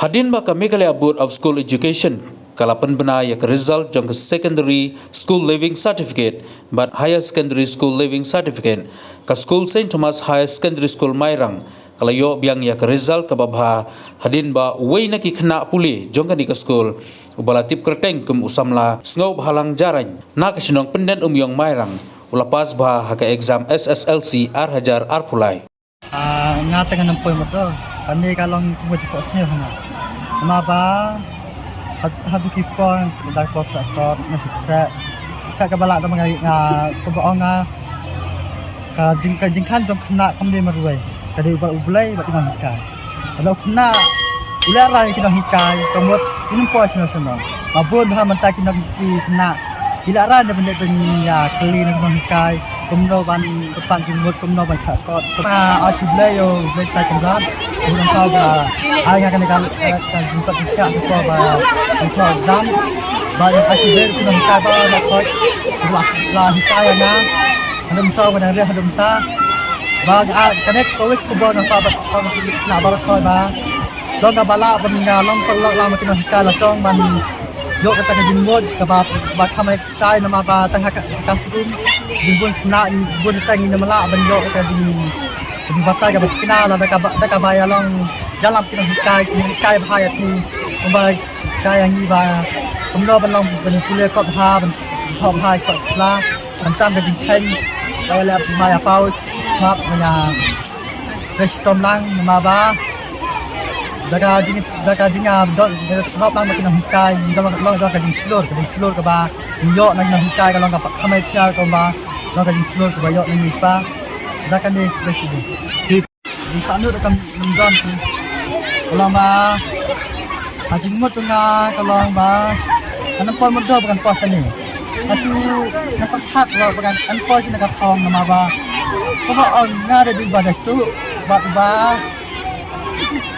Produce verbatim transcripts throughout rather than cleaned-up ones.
Hadien ba ka Meghalaya Board of School Education ka la pynbna ïa ka result jong ka Secondary School Leaving Certificate bad Higher Secondary School Leaving Certificate, ka skul St Thomas Higher Secondary School Mairang ka la ïoh biang ïa ka result kaba bha, hadien ba uwei na ki khynnah pule jong kane ka skul, uba la tip kyrteng kum u samla Sngewbhalang Jarain na ka shnong Pyndenumïong Mairang, u la pass bha ha ka exam S S L C ar hajar arphew lai. Ah, nga te ngan ym poi mot. Kane ka long kumba jingphohsniew ha nga. Namar ba ha, haduh ki por, da por ka kot, nga shu khreh. Khreh kaba lah, da ma nga, nga, kumba ong nga, ka jing, ka jingkhan jong khynnah kam dei marwei. Ka dei uba U Blei bad ki nonghikai. Lada u khynnah u lehrain ïa ki nonghikai, ka mut kin ym poi shano shano. Ba bun bha mynta ki nong, ki khynnah ki lehrain ban leit ban ïakylli na ki nonghikai kumno ban kyrpad jingmut, kumno ban khah kot. Ah, ai khublei ïa U Blei Trai Kynrad, u nongthaw ba ai nga kane ka, eh, ka jingkot jingkhiah, ka por ba, ka por exam. Ba ai khublei ïa ki nonghikai ba la khot, la, la hikai ïa nga. Haduh mynsaw ka dang rieh haduh mynta. Ba, ah, kane ka wei ka khubor nangta ba, ba, na baroh ba. Long kaba lah ban nga long paralok lang ba ki nonghikai, la jong ban ïoh kata ka jingmut kaba, ba kham ai shai namar ba tang ha ka, ka classroom. Jingmut na, jingmut tang ïa nga, ym lah ban ïoh kata ka jing, jingbatai kaba thikna la da kaba, da kaba ïa long ïalam ki nonghikai, ki nonghikai bha ïa phi. Kumba hikai ïa ngi ba kumno ban long ban pule kot bha, ban thoh bha kot sla. Khamtam ka jingkheiñ ba ïa leh ba ïa paw sngap ba ïa trei shitom lang namar ba da ka jing, da ka jing, ah, don, da ka sngap lang ba ki nonghikai, don, don, don ka jingshlur, ka jingshlur kaba ïoh na ki nonghikai ka long kaba kham ai phiar, kaba long ka jingshlur kaba ïoh na ngi pa. Da kane ka dei shi dei. Jingsahnut da kam nym don shi. Ka long ba ha jingmut jong nga ka long ba kan ym poi mutdur ba kan poi shane. Ka shu na pyrkhat ba kan ym poi shane ka thong namar ba kaba ong nga da dei ba da tu bad ba,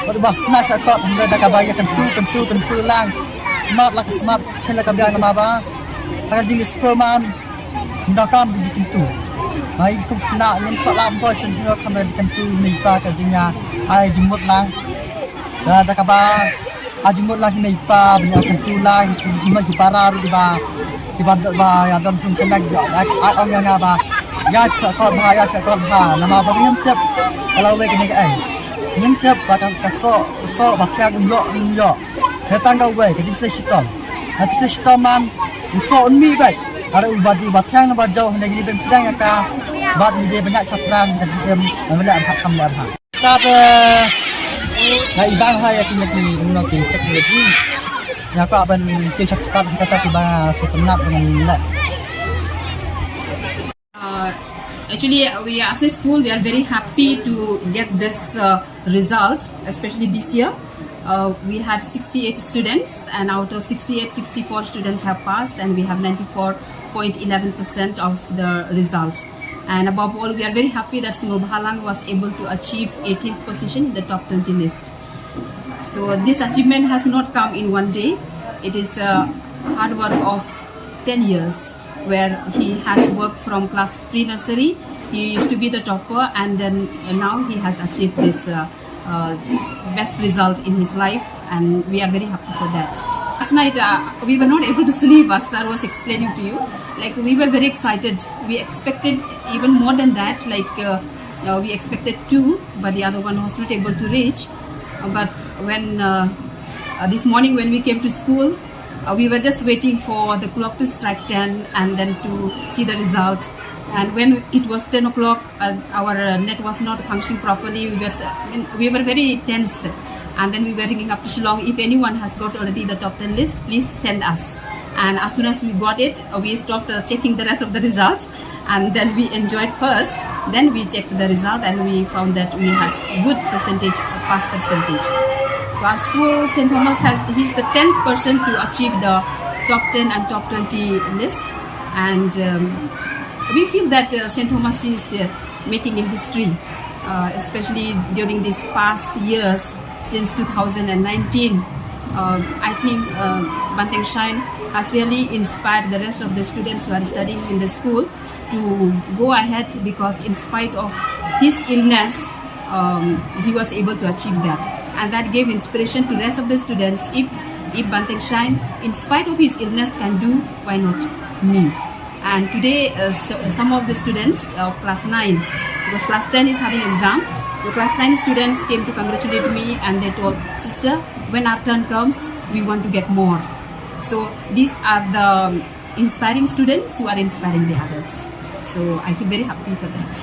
bad ba sna ka kot hynrei da kaba ïa kyntu kyntu kyntu lang. Smat la ka smat, khlem la ka biang namar ba ha ka jingïasyllok man. Nda kam bi jingkyntu. Ba i kum khynnah ngim pat lah ym poi shano shano, kham da jingkyntu mei pa ka jingïa ai jingmut lang. Da, da kaba ai jingmut lang ki mei pa ba ïa kyntu lang, ki mei ki para ruh kiba, kiba, ba ïa don sum seng, ïa, ïa, ong ïa nga ba ïa khah kot bha, ïa khah kot bha. Namar ba ngim tip ka la wei kane kaei. Ngim tip ba ka, ka soh, ka soh ba thiang un ïoh, un ïoh. Hynrei tang ka wei ka jingtrei shitom. Ha ka jingtrei shitom man u soh un mih beit. Hynrei u ba dih ba thiang na ba jauh, hynrei ngi dei ban sdang ïa ka. Bad ngi dei ban ïaid shaphrang ka jingim, ban leh bha, kham leh bha. Kata, eh, nga i bang ha ïa ki, ïa ki, ïa ki technology. Nga kwah ban kiew shaphrang ha kata kiba sngewtynnat ban leh. Uh, actually, uh, we as a school, we are very happy to get this, uh, result, especially this year. Uh, we had sixty-eight students, and out of sixty-eight, sixty-four students have passed, and we have ninety-four point eleven percent of the result. And above all, we are very happy that Sngewbhalang was able to achieve eighteenth position in the top twenty list. So this achievement has not come in one day. It is a hard work of ten years, where he has worked from class pre-nursery. He used to be the topper, and then, uh, now he has achieved this, uh, uh, best result in his life, and we are very happy for that. Last night, uh, we were not able to sleep, as sir was explaining to you. Like, we were very excited. We expected even more than that. Like, uh, uh, we expected two, but the other one was not able to reach. Uh, but when, uh, uh, this morning when we came to school, uh, we were just waiting for the clock to strike ten and then to see the result. And when it was ten o'clock, uh, our, uh, net was not functioning properly. We were, s-, in, we were very tensed. And then we were ringing up to Shillong. If anyone has got already the top ten list, please send us. And as soon as we got it, uh, we stopped, uh, checking the rest of the result. And then we enjoyed first. Then we checked the result and we found that we had good percentage, pass percentage. So our school, St Thomas, has, he's the tenth person to achieve the top ten and top twenty list. And, um, we feel that, uh, St Thomas is, uh, making a history, uh, especially during these past years since two thousand nineteen. Uh, I think, uh, Banteng Shrine has really inspired the rest of the students who are studying in the school to go ahead, because in spite of his illness, um, he was able to achieve that. And that gave inspiration to rest of the students. If if Banteng Shine, in spite of his illness, can do, why not me? And today, uh, so, some of the students of class nine, because class ten is having exam, so class nine students came to congratulate me and they told, "Sister, when our turn comes, we want to get more." So these are the inspiring students who are inspiring the others. So I feel very happy for that.